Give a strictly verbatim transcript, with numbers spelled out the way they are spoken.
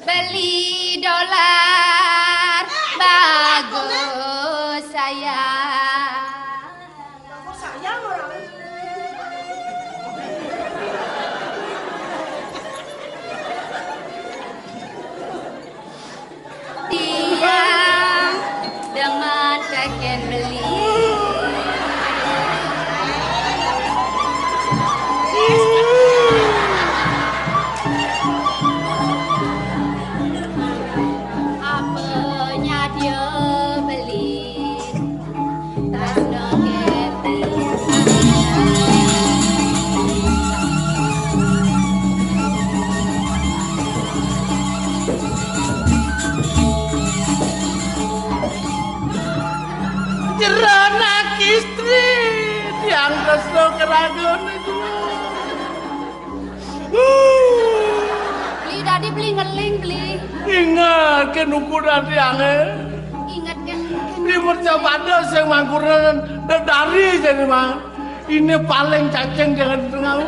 Beli dolar bagus sayang. Sayang orang. Dia demen teken beli. Apanya dia beli? Jero nak istri, tiang tresna keragane jero. Beli dadi beli ngeling, beli. Inget ke nuku dadi ange. Inget ke. Di mercapada sing mangkuran dedari jane, Mang. Ini paling cacing jangan tengah.